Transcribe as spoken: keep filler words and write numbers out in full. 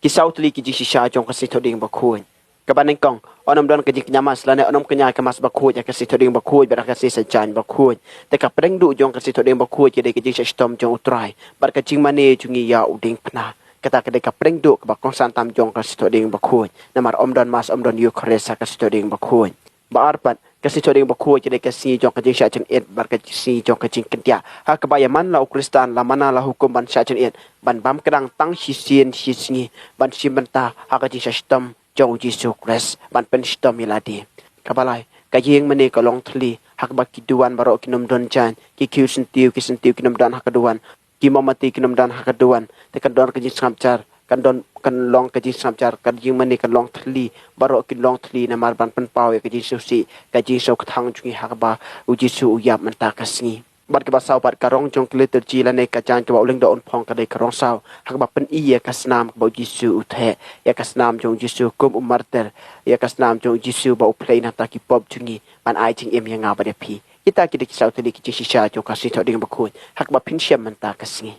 Ki saw tylli ki jingshisha jong ka Sngi Thohdieng Bakhuid. Kaba nyngkong, yn ym don ka jingkñia mass lane yn ym kñia ka mass bakhuid ha ka Sngi Thohdieng Bakhuid bad ha ka Sngi Saitjaiñ Bakhuid. Te ka pdeng duh jong ka Sngi Thohdieng Bakhuid ka dei ka jingshah shitom jong U Trai bad ka jingmane jong ngi ïa u diengphna. Kata ka dei ka pdeng duh kaba kongsan tam jong ka Sngi Thohdieng Bakhuid. Namar ym don mass, ym don Eukharist ha ka Sngi Thohdieng Bakhuid. Ba ar pat, ka Sngi Thohdieng Bakhuid ka dei ka sngi jong ka jingshah jingit bad ka sngi jong ka jingkyndiah. Ha kaba ïa man la u Khristan la mana la hukum ban shah jingit, ban bam kdang tang shisien shisngi, ban shim bynta ha ka jingshah shitom jong U Jisu Khrist, ban pynshitom ïa lade. Kaba lai, ka ïing mane ka long thylli, ha kaba ki duwan baroh kin ym don jaiñ, ki khiew syntiew, ki syntiew kin ym don ha ka duwan, ki mombati kin ym don ha ka duwan, te kan don ka jingsngap jar, kan don, kan long ka jingsngap jar, ka ïing mane kan long thylli, baroh kin long thylli namar ban pynpaw ïa ka jingsngewsih, ka jingsngewkthang jong ngi ha kaba U Jisu u ïap mynta ka sngi. Bad kaba saw pat, ka rong jong ka liturgy lane ka jaiñ kaba u lyngdoh un phong ka dei ka rong saw, ha kaba pyni ïa ka snam kaba U Jisu u theh, ïa ka snam jong U Jisu kum u martir, ïa ka snam jong U Jisu ba u plie na ka bynta ki pop jong ngi, ban ai jingim ïa nga bad ïa phi. Kita ki dei ki saw tylli ki jingshisha jong ka Sngi Thohdieng Bakhuid, ha kaba phin shem mynta ka sngi.